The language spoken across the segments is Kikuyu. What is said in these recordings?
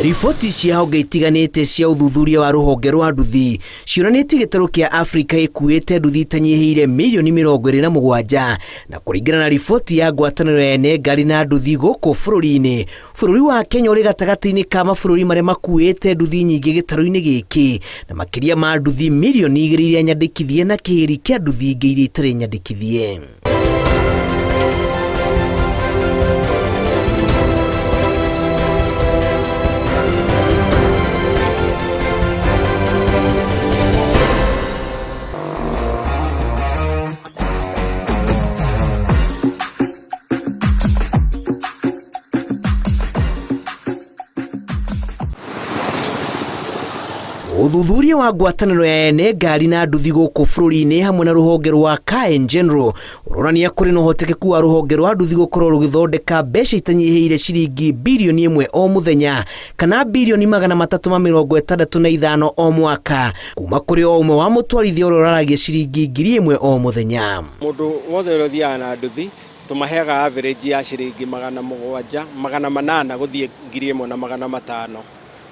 Riboti cia honge itiganĩte cia ũthuthuria wa rũhonge rwa nduthi cionanĩtie gĩtarũ kĩa Afrika gĩkuĩte nduthi itanyihĩire mirioni 27, na kũringana na riboti ya ngwatanĩro ya ene ngari na nduthi gũkũ bũrũri-inĩ, bũrũri wa Kenya ũrĩ gatagatĩ-inĩ ka mabũrũri marĩa makuĩte nduthi nyingĩ gĩtarũ-inĩ gĩkĩ, na makĩria ma nduthi mirioni 2 iria nyandĩkithie na kĩhĩri kĩa nduthi ingĩ iria itarĩ nyandĩkithie. Ũthuthuria wa ngwatanĩro ya ene ngari na nduthi gũkũ bũrũri-inĩ hamwe na rũhonge rwa Car in General ũronania kũrĩ na ũhotekeku wa rũhonge rwa nduthi gũkorwo rũgĩthondeka mbeca itanyihĩire ciringi birioni 1 o mũthenya kana birioni 365 o mwaka kuma kũrĩ o ũmwe wa mũtwarithia ũrĩa ũraragia ciringi 1,000 o mũthenya. Mũndũ wothe ũrĩa ũthiaga na nduthi tũmaheaga average ya ciringi 700, 800 gũthiĩ 1,500.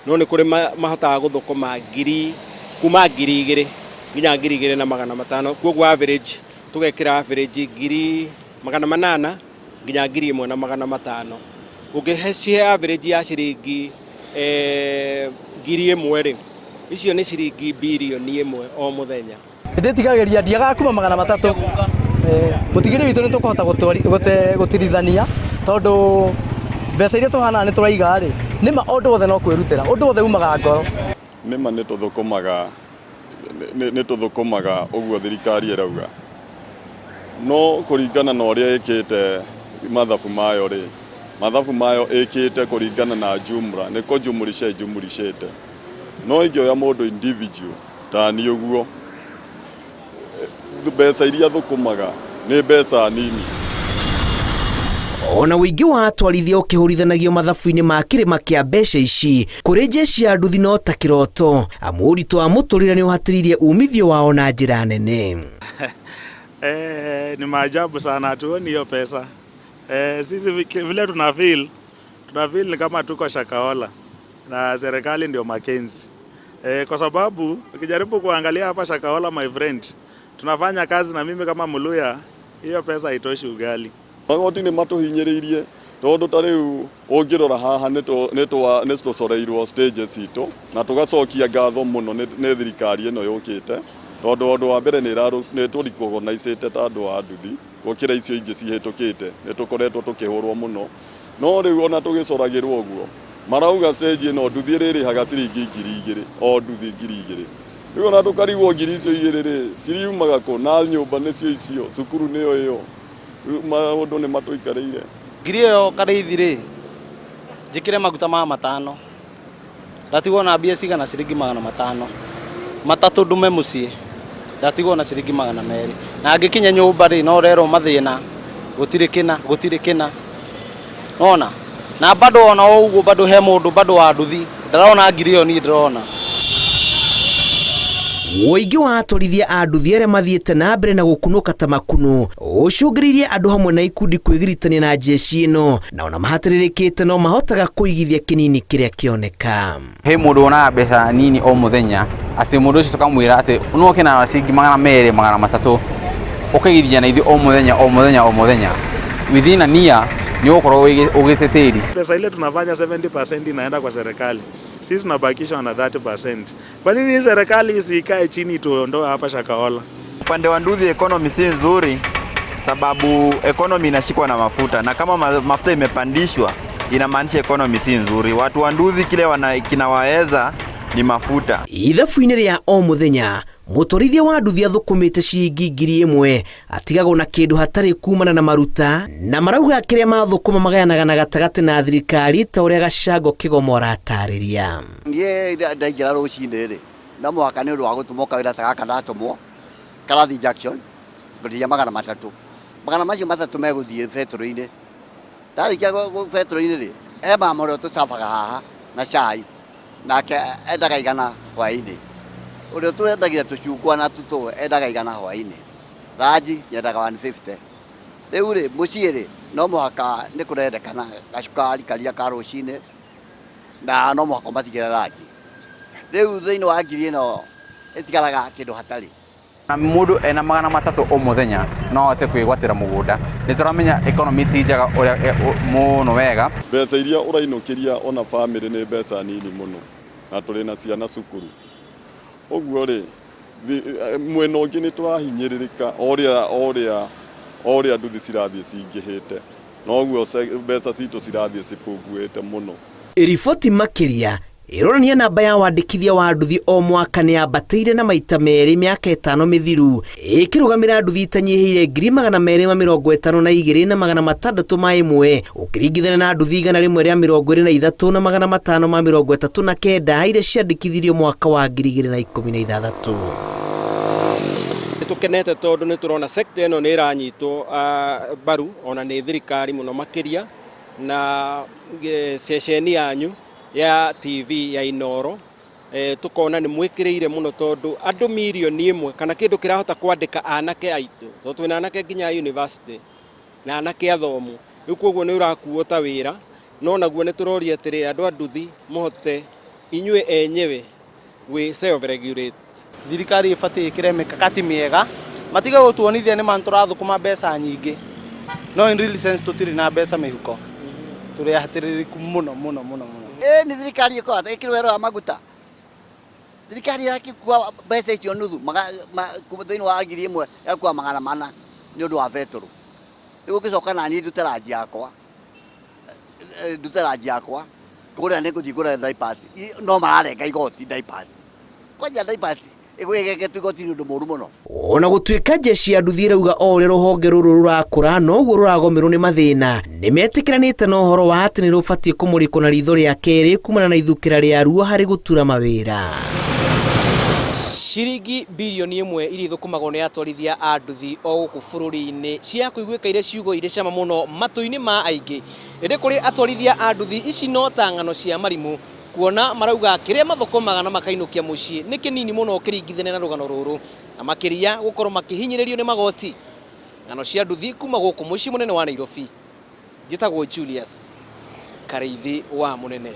No nĩ kũrĩ mahotaga gũthũkũma ngiri kuma 2,000 nginya 2,500. Koguo average tũgekĩra average 800 nginya 1,500. Ũngĩcihe average ya ciringi 1,000 rĩ, icio nĩ ciringi birioni 1 o mũthenya. Ndĩtigagĩria ndiagaga kuma 300. Mũtigĩrĩre witũ nĩ tũkũhota gũtirithania tondũ mbeca iria tũhanaga nĩ tũraiga rĩ, nĩma ũndũ wothe no kwĩrutĩra, ũndũ wothe umaga ngoro. Nĩma nĩ tũthũkũmaga, nĩ tũthũkũmaga ũguo thirikari ĩrauga, no kũringana na ũrĩa ĩkĩte mathabu mayo rĩ, mathabu mayo ĩkĩte kũringana na jumla, nĩ kũjumulisha ĩjumulishĩte. No ĩngĩoya mũndũ individual ta niĩ ũguo, mbeca iria thũkũmaga nĩ mbeca nini. Ona ũingĩ wa atwarithia ũkĩhũrithanagio mathabu-inĩ ma kĩrĩma kĩa mbeca ici kũrĩ jeshi ya nduthi no ta kĩroto, amu ũritũ wa mũtũrĩre nĩ ũhatĩrĩirie umithio wao na njĩra nene. Ni maajabu sana, hatuoni hiyo pesa. Sisi vile tuna feel ni kama tuko Shakahola na serikali ndio Mackenzie. Kwa sababu ukijaribu kuangalia hapa Shakahola, my friend, tunafanya kazi na mimi kama Mluya, hiyo pesa haitoshi ugali. Magoti nĩ matũhinyĩrĩirie tondũ ta rĩu ũngĩrora haha nĩ tũcoreirwo stages citũ na tũgacokia ngatho mũno nĩ thirikari ĩno yũkĩte, tondũ ũndũ wa mbere nĩ tũrecognize ta andũ a nduthi gũkĩra icio ingĩ cihĩtũkĩte, nĩ tũkoretwo tũkĩhũrwo mũno. No rĩu ona tũgĩcoragĩrwo ũguo marauga stage ĩno nduthi ĩrĩrĩhaga ciringi 2,000 o nduthi 2,000. Rĩu ona tũkarigwo ngiri icio igĩrĩ rĩ ciriumaga kũ, na nyũmba nĩcio icio, cukuru nĩyo ĩyo, maũndũ nĩ matũikarĩire. Ngiri ĩyo karĩithi rĩ, njĩkĩre maguta ma 5, ndatigwo na mbia cigana ciringi 500, 3 ndume mũciĩ, ndatigwo na ciringi 200. Na ngĩkinya nyũmba rĩ, no rerwo mathĩna, gũtirĩ kĩna, gũtirĩ kĩna. Nona? Na bado ona ũguo bado he mũndũ bado wa nduthi, ndarona ngiri ĩyo niĩ ndĩrona. Ũingĩ wa atwarithia a nduthi arĩa mathiĩte na mbere na gũkunũka ta makunũ ũcũngĩrĩirie andũ hamwe na ikundi kwĩgiritania na jeshi ĩno, na ona mahatĩrĩrĩkĩte no mahotaga kũigithia kĩnini kĩrĩa kĩoneka. He mũndũ wonaga mbeca nini o mũthenya, atĩ mũndũ ũcio tũkamwĩra atĩ no oke na ciringi 200, 300, ũkaigithia na ithuĩ o mũthenya, o mũthenya, o mũthenya. Within a year nĩ ũgũkorwo ũgĩte tĩri. Pesa ile tunafanya 70% inaenda kwa serikali, sisi tunabakisha na 30%. Kwa nini serikali isikae chini tuondoe hapa Shakahola? Upande wa nduthi economy si nzuri, sababu economy inashikwa na mafuta, na kama mafuta imepandishwa inamaanisha economy si nzuri. Watu wa nduthi kile kinawaweza ni mafuta. Ithabu-inĩ rĩa o mũthenya mũtwarithia wa nduthi athũkũmĩte ciringi 1,000 atigagwo na kĩndũ hatarĩ kumana na maruta, na marauga kĩrĩa mathũkũma magayanaga na gatagatĩ na thirikari ta ũrĩa Gacango Kĩgomo aratarĩria. Niĩ ndaingĩra rũcinĩ rĩ, no mũhaka nĩ ũndũ wa gũtũmwo kawĩra ta gaka ndatũmwo Karathi Junction, ngũtigia 300. Magana macio matatũ megũthiĩ betũrũ-inĩ. Ndarĩkia betũrũ-inĩ rĩ, he mama ũrĩa ũtũcabaga haha na cai, nake endaga 100 hwaĩ-inĩ. Ũrĩa ũtwendagia tũcungwa na tũtũ endaga 100 hwaĩ-inĩ. Ranji nyendaga 150. Rĩu rĩ, mũciĩ rĩ, no mũhaka nĩ kũrendekana gacukari karia ka rũcinĩ, Na no mũhaka ũmatigĩre rangi. Rĩu thĩinĩ wa ngiri ĩno ĩtigaraga kĩndũ hatarĩ. Na mũndũ ena 300 o mũthenya no ahote kwĩgwatĩra mũgũnda. Nĩ tũramenya economy ti njega ũrĩa mũno wega. Mbeca iria ũrainũkĩria ona bamĩrĩ nĩ mbeca nini mũno, na tũrĩ na ciana cukuru. Ũguo rĩ, mwena ũngĩ nĩ tũrahinyĩrĩrĩka o ũrĩa o ũrĩa o ũrĩa nduthi cirathiĩ cingĩhĩte, noguo mbeca citũ cirathiĩ cipunguĩte mũno. Riboti makĩria ĩronania namba ya wandĩkithia wa nduthi o mwaka nĩ yambatĩire na maita merĩ mĩaka 5 mĩthiru, ĩkĩrũgamĩra nduthi itanyihĩire 252,601 ũkĩringithania na nduthi 123,539 iria ciandĩkithirio mwaka wa 2016. Nĩtũkenete tondũ nĩtũrona sector ĩno nĩ ĩranyitwo mbaru ona nĩ thirikari mũno makĩria na ceceni yanyu ya TV ya Inooro. Tukona nĩ mwĩkĩrĩire mũno tondũ andũ mirioni 1 kana kĩndũ kĩrahota kwandĩka anake aitũ, tondũ twĩna anake nginya university na anake athomu, rĩu koguo nĩ ũrakuo ta wĩra. No naguo nĩ tũroria atĩrĩ, andũ a nduthi mũhote inyuĩ enyewe gwĩ self regulate. Thirikari ĩbatiĩ ĩkĩre mĩkakati mĩega, matige gũtuonithia nĩ ma tũrathũkũma mbeca nyingĩ, no in real sense tũtirĩ na mbeca mĩhuko, tũrĩ ahatĩrĩrĩku mũno mũno mũno mũno. Ĩ nĩ thirikari ĩkoragwo ĩkĩrwo wero wa maguta, thirikari ĩrakĩkua mbeca icio nuthu thĩinĩ wa 1,000 ĩgakua 400 nĩ ũndũ wa betũrũ. Rĩu ũngĩcoka naniĩ ndute ranji yakwa, ndute ranji yakwa kũrĩa nĩ ngũthiĩ ngũre diapers, no mararenga igoti diapers. Kwanja diapers ĩgũgĩrengetwo igoti nĩ ũndũ mũũru mũno. Ona gũtuĩka jeshi ya nduthi ĩrauga o ũrĩa rũhonge rũrũ rũrakũra noguo rũragomerwo nĩ mathĩna, nĩ metĩkĩranĩte na ũhoro wa atĩ nĩ rũbatiĩ kũmũrĩkwo na ritho rĩa kerĩ kumana na ithukĩra rĩaruo harĩ gũtura mawĩra. Ciringi 1 birioni iria ithũkũmagwo nĩ atwarithia a nduthi o gũkũ bũrũri-inĩ cia kũiguĩka irĩ ciugo irĩ cama mũno matũ-inĩ ma aingĩ, ĩndĩ kũrĩ atwarithia a nduthi ici no ta ng'ano cia marimũ, kuona marauga kĩrĩa mathũkũmaga na makainũkia mũciĩ nĩ kĩnini mũno ũkĩringithania na rũgano rũrũ, na makĩria gũkorwo makĩhinyĩrĩrio nĩ magoti. Ng'ano cia nduthi kuma gũkũ mũciĩ mũnene wa Nairobi, njĩtagwo Julius Karĩithi wa Mũnene.